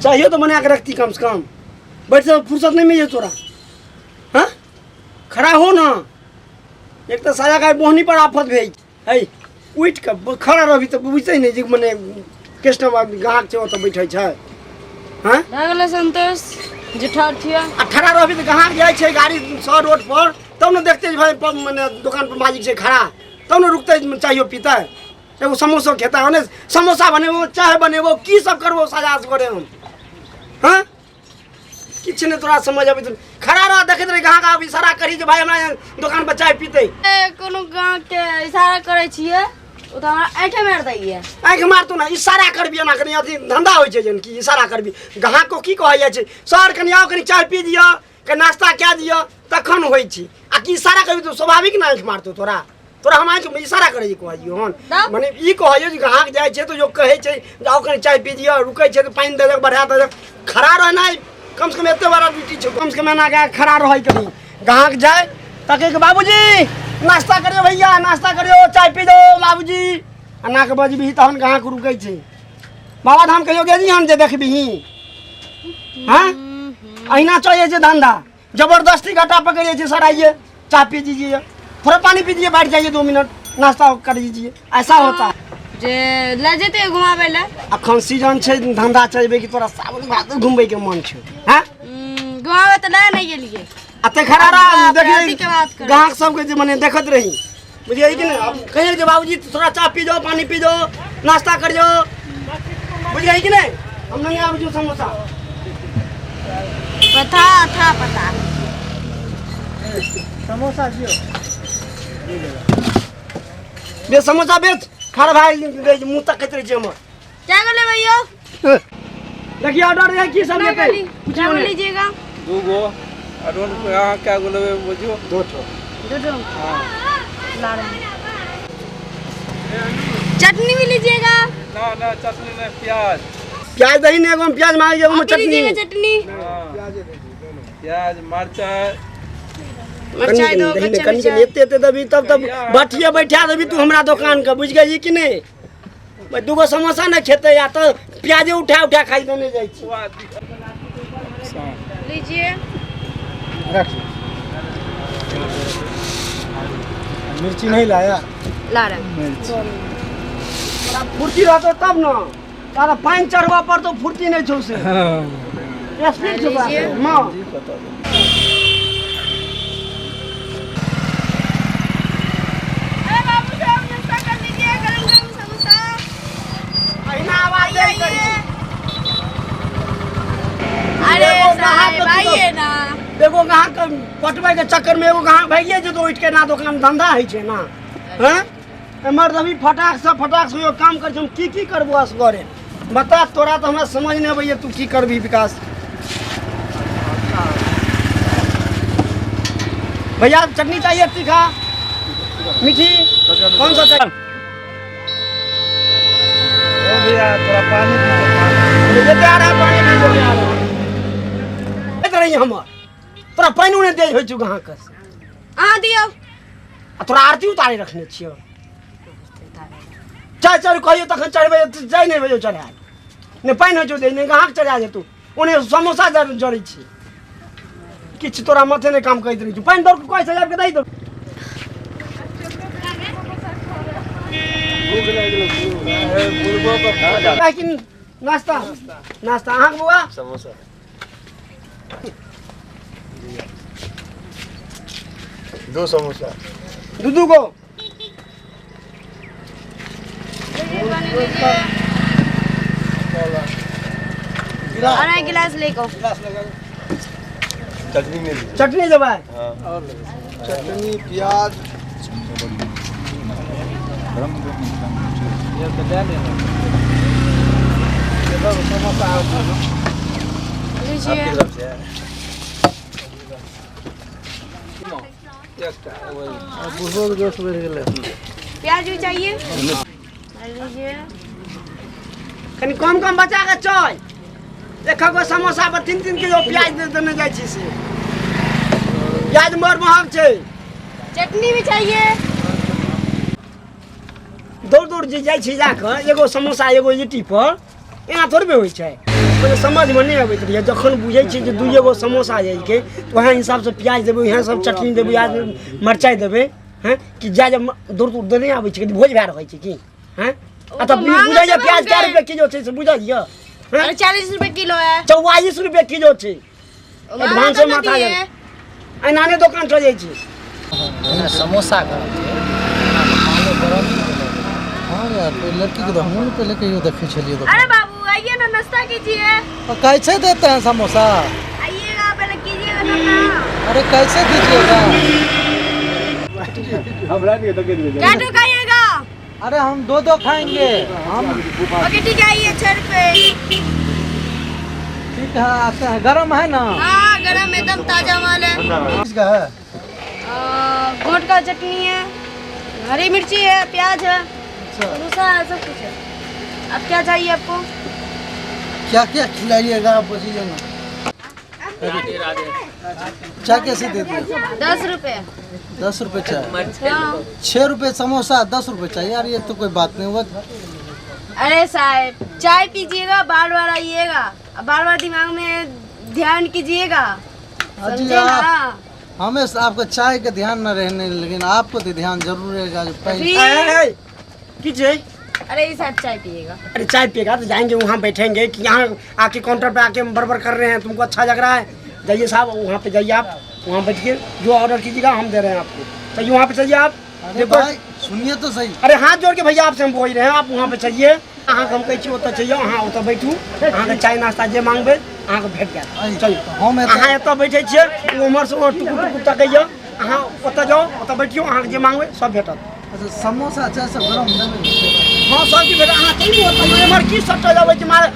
चाहियो तो बना के रखती कम से कम। बैठ से फुर्सत नहीं मिले तोरा। हाँ खड़ा हो ना। एक तो सारा का बोहनी पर आफत भेज है, उठि कऽ खड़ा रहबी तऽ बुझतै नहि जे मने कस्टमर ग्राहक छै ओतऽ बैठै छै। हँ भए गेलै संतोष जे ठाढ़ छियै। आ खड़ा रहबी तऽ ग्राहक जाइ छै गाड़ी सँ रोड पर, तब ने देखतै जे भाइ मने दोकान पर मालिक छै खड़ा, तब ने रुकतै, चायो पीतै, एगो समोसो खेतै। ओने समोसा बनेबो, चाय बनेबो, की सब करबो साजा करे हम। हँ किछु नहि तोरा समझ अबै। खड़ा रह, देखैत रही ग्राहक आब इशारा करी जे भाइ हमरा यहाँ दोकान पर चाय पीतै। ए, कोनो गाँव के इशारा करै छियै ओ तऽ हमरा आँखे मारि दैये। आँखि मारतौ ना, इशारा करबी एना कनि अथी धंधा होइ छै जन कि इशारा करबी। ग्राहक को की कहल जाइ छै, सर कनि आउ, कनि चाय पी दिअ, कनि नाश्ता कए दिअ, तखन होइ छै। आ कि इशारा करबी तऽ स्वाभाविक ने आँखि मारतौ तोरा। तोरा हम आँखि इशारा करै कहलियौ हन। तब? मने ई कहलियौ जे ग्राहक जाइ छै तऽ जो कहै छै जाउ कनि चाय पी दिअ, रुकै छै तऽ पानि देलक, बढ़ा देलक। खड़ा रहनाइ कम से कम एते बड़ा ड्यूटी छै, कम से कम एना कए खड़ा रहै कनि ग्राहक जाय तऽ कहै बाबूजी नाश्ता करियौ, भैया नाश्ता करियौ, चाय पी दो बाबूजी, एना के बजबही तहन ग्राहक रुकै छै। बाबाधाम कहियो गेली हन जे देखबिही? हँ अहिना चलै छै धंधा, जबरदस्ती घाटा पकड़ जाइ छै। सर आइए, चाय पी दीजिए, थोड़ा पानी पी दीजिए, बैठ जाइए 2 मिनट, नाश्ता कर दीजिए, ऐसा होता है। जे लए जेतै घुमाबै लए। अखन सीजन छै धंधा चलबै कि तोरा सावन भादो घुमबै के मन छै? हैं घुमाबै तऽ लए नहि गेलियै। आ ते खड़ा रह। बाप रे, देखिए अथी के बात करै। ग्राहक सबके जे मने देखत रही, बुझिए कि नहि? अब कहिए जे बाबूजी थोड़ा चाय पी जाओ, पानी पी जाओ, नाश्ता कर जाओ, बुझिए कि नहीं? हम नहीं आबै छियौ समोसा। पता था पता। समोसा दियो। बे समोसा बेच, खड़ा भाई मुँह तकैत रहै छै हमर। क्या बोले भैया? देखिए ऑर्डर है की सब ना लेतै। खाली पूछियो क्या ने। लीजिएगा? दू गो अरुण, अहाँ कए गो लेबै बुझियौ? दो ठो। दो दो ला रहे हैं। चटनी भी लीजिएगा? ना ना, चटनी नहीं, प्याज। प्याज दही ने, एगो में प्याज मांगे, एगो में आप भी चटनी। लीजिएगा चटनी? हाँ, प्याज मरचाइ। मिर्चाई दो। दही ने कच्चा कनि मिर्चाई। कनि एते एते देबी तब तब बठिए बैठा देबी तू हमरा दोकान के, बुझि गेली कि नहि? भाई दूगो समोसा नहि खेतै या तऽ प्याजे उठा उठा खाइ देने जाइ छी। लीजिए। रख, मिर्ची नहीं लाया? ला रहे हैं। तोरा फुर्ती रहतौ तब ने, तारा पानि चढ़बऽ पड़तौ, फुर्ती नहि छौ से स्पीड छौ तोरा। लीजिए। हँ अरे बाबू साहब, नाश्ता कर लीजिए, गरम गरम समोसा। अहिना आवाज दै करी। अरे एगो ग्राहक साहब आइए ना। एगो ग्राहक के पटबै के चक्कर में एगो ग्राहक भागिए जेतौ उठि के ना, दोकान धंधा होइ छै ना। हँ एम्हर तऽ अभी फटाक से फटाक से काम करै छै। हम की की करबो असगरे बता तोरा? तऽ हमरा समझ नहि अबैए तू की करबही। विकास भैया, चटनी चाहिए तीखा मीठी, कौन सा चाहिए? ओ भैया, थोड़ा पानी दीजिए, पानी। ये आ रहा है पानी भी, जो आ रहा है रही हमर तोरा पानि नहि दै होइ छौ ग्राहक। अहाँ दियौ। आ तोरा आरती उतारे रखने छियौ। चाय चढ़ कहियो तखन चढ़बै, जाय नहि होइ चढ़ायल, नहि पानि होइ छौ दै, नहि ग्राहक चढ़ा जेतौ। ओने समोसा जरै छी, किछु तोरा माथे नहि काम करैत रहै छौ। पानि दौड़ कऽ कहै छै आबि कऽ दै दौ। भूख लागि गेल बुढ़बो को। कि नाश्ता? नाश्ता अहाँके बौआ? समोसा। दो समोसा। दू दू गो। लीजिए, पानी लीजिए और एक गिलास लेको। चटनी नहीं दीजिए। चटनी देबै? हाँ। चटनी, प्याज। ये तो ले लेना। समोसा। लीजिए। आपकी तरफ से है। एकटा वही। बुढ़बो के जोश बढ़ि गेलै। प्याज भी चाहिए? लीजिए। कनि कम कम बचा के चल। एक गो समोसा पर 3-3 किलो प्याज दे देने जाइ छी से प्याज बड़ महग छै। चटनी भी चाहिए? दौड़ दौड़ जे जाइ छी जाकऽ एगो समोसा एगो लिट्टी पर, एना थोड़बे होइ छै। मने समझमे नहि अबैत रहैए। जखन बुझै छियै जे दुइए गो समोसा जाइ तऽ उएह हिसाबसँ प्याज देबै, उएह सब चटनी देबै, उएह मरचाइ देबै। हैं कि जा जे दूर दूर देने आबै छै, भोज भए रहल छै की? हैं आ तऽ बुझैए प्याज कए रुपए किलो छै से बुझलियै? अरे 40 रुपए किलो है। 44 रुपए किलो छै। एडवांस माथा एना नहि दोकान चलै छै। समोसा गरम छै, मालो गरम। हाँ यार, लड़की के तो हमहूँ पहले कहियो देखे छलियै। अरे बाबू आइए ना, नाश्ता कीजिए। और कैसे देते हैं समोसा? आइएगा पहले, कीजिएगा तब ना। अरे कैसे दीजिएगा? क्या तो खाइएगा? अरे हम दो दो खाएंगे हम। ओके ठीक है, आइए, 6 रुपए। ठीक है, आते हैं। गरम है ना? हाँ गरम, एकदम ताजा माल है। किसका है? गोट का चटनी है, हरी मिर्ची है, प्याज है, समोसा है, सब कुछ है। अब क्या चाहिए आपको? क्या क्या खिलाइएगा आप बोलिए ना। चाय कैसे दे दिए? 10 रुपए। 10 रुपए चाय? हाँ। 6 रुपए समोसा, 10 रुपए चाय, यार ये तो कोई बात नहीं हुआ। अरे साहब चाय पीजिएगा, बार बार आइएगा, बार बार दिमाग में ध्यान कीजिएगा, समझे ना? हमें आपका चाय का ध्यान न रहने, लेकिन आपको तो ध्यान जरूर रहेगा जो पहले। की छै? अरे ये साहब चाय पिएगा। अरे चाय पिएगा तो जाएंगे वहाँ बैठेंगे कि यहाँ आके काउंटर पे आके बड़बड़ कर रहे हैं, तुमको अच्छा लग रहा है? जाइए साहब वहाँ पे जाइए, आप वहाँ बैठिए, जो ऑर्डर कीजिएगा हम दे रहे हैं आपको। चलिए वहाँ पे चलिए आप। अरे भाई सुनिए तो सही। अरे हाथ जोड़ के भैया आपसे हम बोल रहे हैं, आप वहाँ पे चलिए। अहाँ हम कहै छी ओतऽ चलिए, अहाँ ओतऽ बैठू, अहाँके चाय नाश्ता जे मांगबै अहाँके भेट जायत। चलिए हम अहाँ एतऽ बैठै छियै, उम्हरसँ उम्हर टुकुर टुकुर तकैया, अहाँ ओतऽ जाउ, ओतऽ बैठियौ, अहाँके जे मांगबै सब भेटत। अच्छा समोसा चाय सब गरम देबै? हाँ सब चीज भेटत। अहाँ चलू ओतऽ, एम्हर की सटल अबै छै मारे।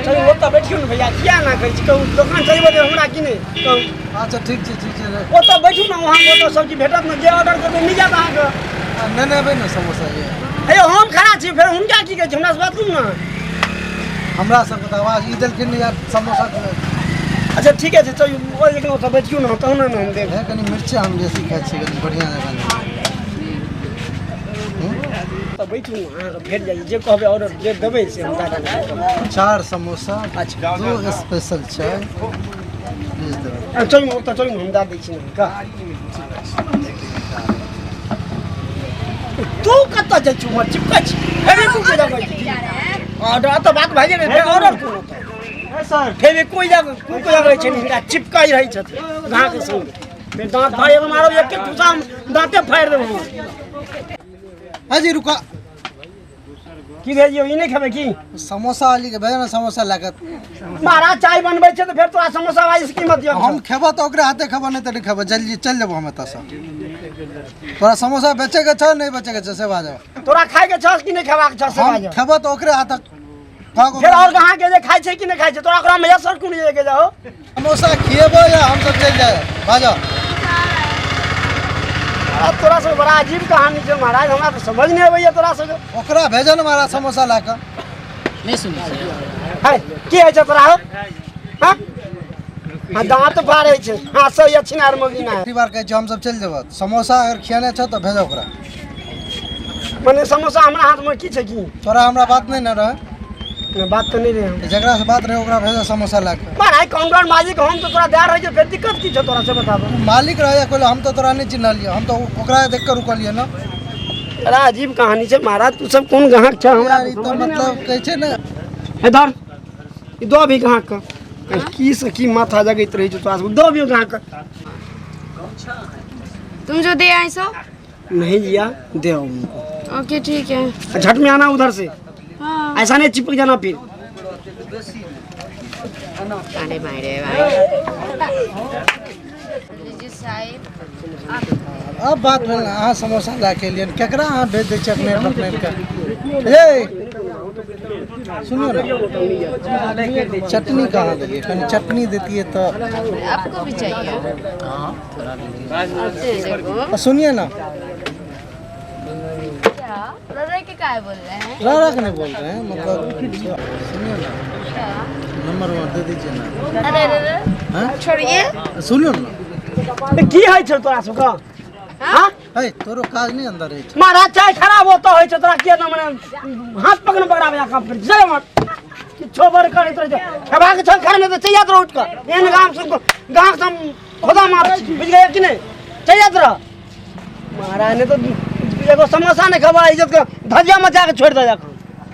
चलू ओतऽ बैठियौ ने भैया, किया एना करै छी? कहू दोकान चलबै तऽ हमरा की नहि कहू। अच्छा ठीक छै, ठीक छै। ओतऽ बैठू ने, वहाँ ओतऽ सब चीज भेटत ने, जे ऑर्डर करबै मिल जायत अहाँके। नहि एबै ने समोसा ये? हे हम खड़ा छी, फेर हुनका की कहै छी? हमरा से बात करू ने। हमरा सबके तऽ आवाज ई देलखिन यार समोसा। अच्छा ठीके छै, चलू ओहि लेकिन ओतऽ बैठियौ ने तहन ने हम देब। कनि मिर्चा हम बेसी खाइ छियै, कनि बढ़िआँ जकाँ। तऽ बैठू, अहाँके भेट जाइ जे कहबै ऑर्डर जे देबै से हम दए देबै। 4 समोसा, अच्छा 2 स्पेशल चाय भेज देबै। चलू ओतऽ चलू, हम दए दै छी अहाँके। तू कतऽ जाइ छी? उम्हर चिपकै छी, ऑर्डर तऽ बात भए गेलै, फेर ऑर्डर कोन होतै? फेर कोइ जगह कोइ जगह छै हिनका चिपकै रहै छथिन ग्राहक संग, फेर दाँत फाड़ि मारब, एके ठुसा दाँते फाड़ि देब हम। हाँ जी रुका, की भेजियौ? ई नहि खेबै की? समोसा वाली के भेज ना समोसा लागत। महाराज चाय बनबै छै तऽ फेर तोरा समोसा वाली से कीमत दियौ? हम खेबऽ तऽ ओकरे हाथे खेबऽ, नहि तऽ नहि खेबऽ। जल्दी चलि जेबो हम एतऽसँ। तोरा समोसा बेचैके छौ नहि बेचैके छौ से बाजऽ। तोरा खाइके छौ कि नहि खेबाक छौ से बाजऽ। खेबऽ तऽ ओकरे हाथक। फेर और अहाँके जे खाइ छै कि नहि खाइ छै तोरा ओकरा मे असर कोन जे जाओ? समोसा खिएबो या हम सब चलि जाए बाजऽ। तोरा सब बड़ा अजीब कहानी छै महाराज, हमरा तऽ समझ नहि अबैया तोरा सबके। ओकरा भेजऽ ने महाराज समोसा लए कऽ। नहि सुनै छियै? है की होइ छै तोरा हौ? हाँ दाँत फाड़ै छै। हाँ सही अछि छिनार मौगी ना। बार कहै छी हम सब चलि जेबऽ, समोसा अगर खियाने छौ तऽ भेजऽ ओकरा। मने समोसा हमरा हाथमे की छै की? तोरा हमरा बात नहि ने रहै? बात तऽ नहि रहै। जकरा से बात रहै ओकरा भेजऽ समोसा लए कऽ। महाराज काउंटर मालिक हम तऽ तोरा दए रहल छियै, फेर दिक्कत की छौ तोरा से बताबऽ? मालिक रहै या कोइ, हम तऽ तोरा नहि चिन्हलियै, हम तऽ ओकरा देख कऽ रुकलियै ने। बड़ा अजीब कहानी छै महाराज, तू सब कोन ग्राहक छै हमरा ई तऽ मतलब कहै छै ने। इधर ई दो भी ग्राहक के की से की माथा जगैत रहै छै तोरा सब, दो भी ग्राहक के। तुम जो दे आए सो? नहीं जिया दे आओ उनको। ओके ठीक है। झट में आना उधर से। हाँ। ऐसा नहीं चिपक जाना फिर। अरे भाई रे भाई। साहिब अब बात भेल अहाँ समोसा लए के एलियै, केकरा अहाँ भेज दै छियै अपने अपने के? ए सुनियो ना, चटनी कहाँ देलियै? कनि चटनी देतियै तऽ। आपको भी चाहिए? हाँ थोड़ा। सुनिए ना, क्या रह के काय बोल रहे हैं? रह के नहीं बोल रहे हैं, मतलब सुनिए ना, नंबर 1 दे दीजिए ना। अरे अरे छोड़िए। सुनियो ना की होइ छै तोरा सबके? हाँ है तोरो काज नहीं अंदर रहै छै महाराज। चाय खराब होता होइ छै तोरा किया ना मने हाथ पकड़ पकड़ाबे काम करै छै? चल मत। किछो बड़ करैत रहै छै। खेबाक छौ खा, नहि तऽ चलि जाइत रह उठि कऽ। एहन गाम सब गाहक सब खुदा माफ छी, बुझि गेलियै कि नहि? चलि जाइत रह महाराज, नहि तऽ एगो समोसा नहि खेबा, इज्जत के धज्जिया मचा कऽ छोड़ि देलक।